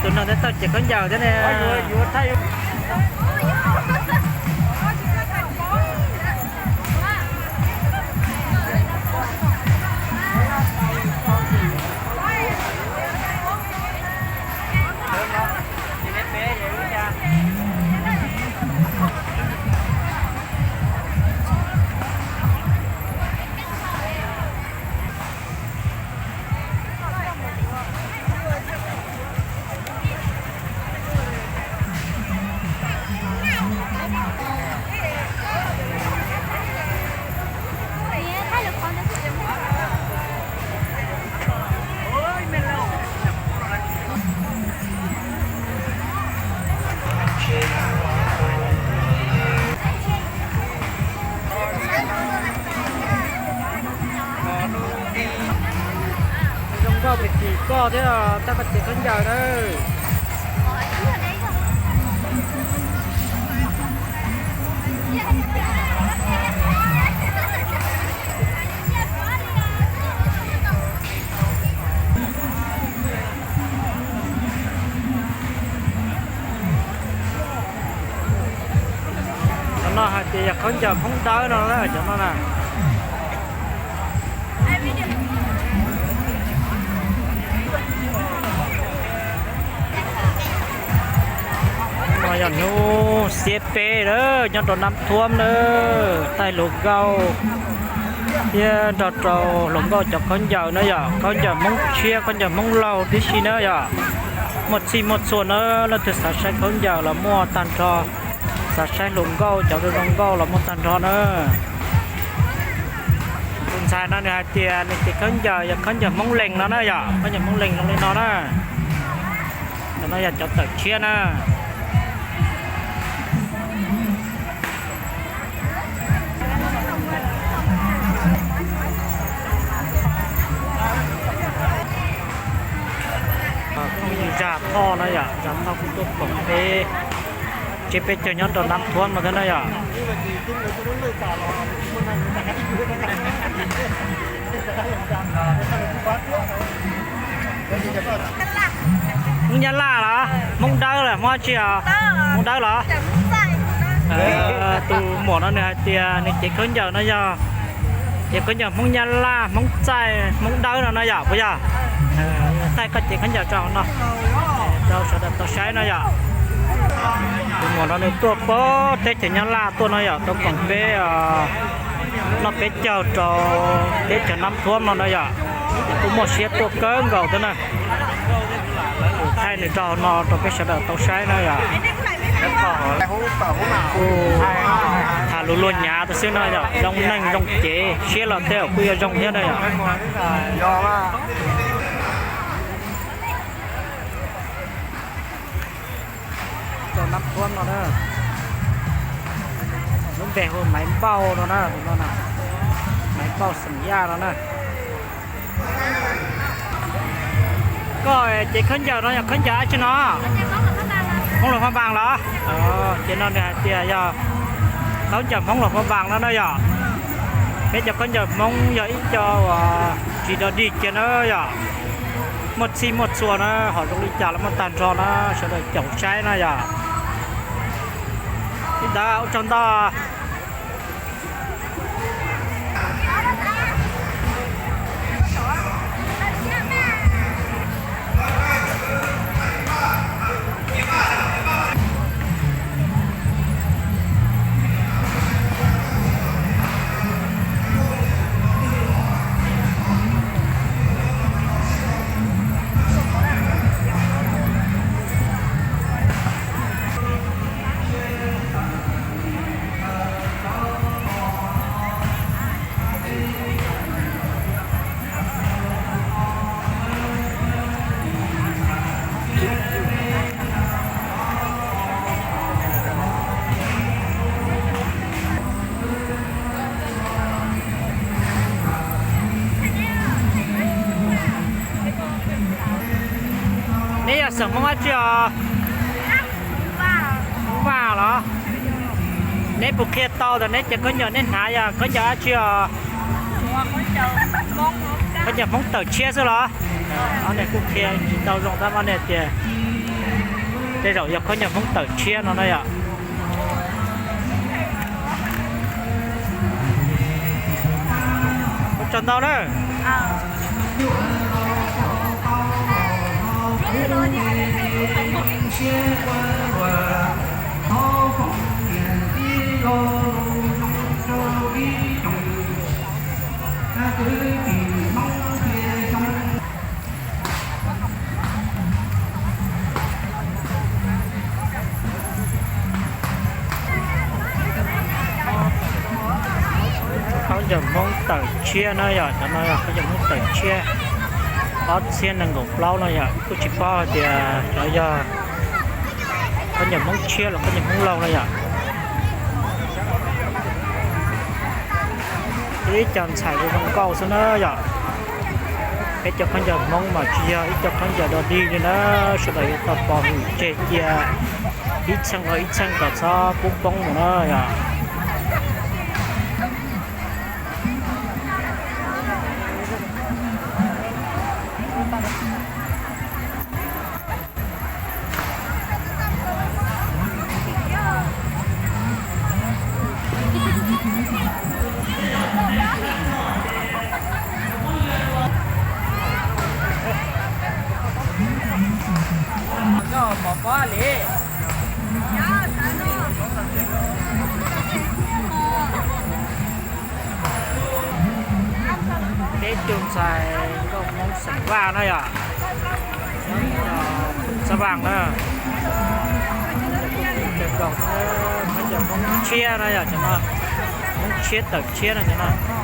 Tus no thiaj tau cev khaub ncaws thiab ne. Zoo nkauj pes tim koj thiab, tab koj cev khaub ncaws na. Cov no hais tias yog khaub ncaws Hmoob Dawb no na, cov no na. No yog hnub xiab peb lawm, nyob rau Nab Thuab na, taij hluas nkauj thiab nrog rau hluas nkauj cov khaub ncaws na yom, khaub ncaws Hmoob tshiab, khaub ncaws Hmoob laug tib si na yom. Muaj txhij muaj txhua na, leej twg xav saib khaub ncaws los muaj tag nrho, xav saib hluas nkauj cov zoo zoo nkauj los muaj tag nrho na. Tus ntxhais no nws hais tias nws cev khaub ncaws yog khaub ncaws Hmoob Lees no na yom, khaub ncaws Hmoob Lees zoo li no na. Cov no yog cov tawm tshiab na. Zag Thoj na yom, Zag Thoj kuj tuaj koom peb, ces peb caug nyob rau Nab Thuab no thiab na yom. Hmoob Nyab Laj los Hmoob Dawb los Hmoob dab tsi os? Hmoob Dawb los? Tus muam no nws hais tias nws cev khaub ncaws no yog cev khaub ncaws Hmoob Nyab Laj, Hmoob Txaij, Hmoob Dawb no no yom, puas yog? Thaij koj cev khaub ncaws rau no rau sawv daws tau saib no yom. Tus muam no nws tuaj puag teb chaws Nyab Laj tuaj no yom, tau koom peb noj peb caug rau teb chaws Nab Thuab no no yom. Kuj muaj siab tuaj kawg nkaus thiab na. Thaij nws rau no rau peb sawv daws tau saib na yom. Kuj tham lus luag nyav rau xwb no yom, zoo neeg zoo cev siab los tej kuj yuav zoo thiab na yom. Rau Nab Thuab no na, lub npe hu Maiv Npauj no na, tus no na, Maiv Npauj Xeem Yaj no na. Koj cev khaub ncaws no yog khaub ncaws dab tsi no? Hmoob Luas Phaj Npas los? Ces no nws hais tias yog khaub ncaws Hmoob Luas Phaj Npas no na yom. Peb cov khaub ncaws Hmoob yog ib co uas tsis dog dig kiag na yom. Muaj txhij muaj txhua na, hom zoo li cas los muaj tag nrho na, sawv daws caum saib na yom. Li ntawd ua tsaug ntau. Tsi os? Vaj los? Neb puas qhia tau tas neb cov khaub ncaws neb hnav yog khaub ncaws dab tsi os? Khaub ncaws Hmoob tawm tshiab xwb los? Ob niag kuj qhia tsis tau zoo tab mas niag tias tej zaum yog khaub ncaws Hmoob tawm tshiab no na yom. Ua tsaug ntau na. Khaub ncaws Hmoob tawm tshiab na yom, cov no yog khaub ncaws Hmoob tawm tshiab ob txhiab nees nkaum plaub no yom, kuj tsis paub hais tias cov yog khaub ncaws Hmoob tshiab los khaub ncaws Hmoob laug no yom. Ib co ntxhais zoo nkauj xwb na yom. Peb cov khaub ncaws Hmoob mas tsis yog ib co khaub ncaws dog dig li na, sawv daws yuav tau pov hwm tseg cia ib txheej los ib txheej kom txhob poob poob mus na yom. Peb tug ntxhais nkauj Hmoob xeem Vaj no yom, Xab Vaj na, cov Hmoob tshiab no yom, cov no Hmoob tshiab tawm tshiab no cov no.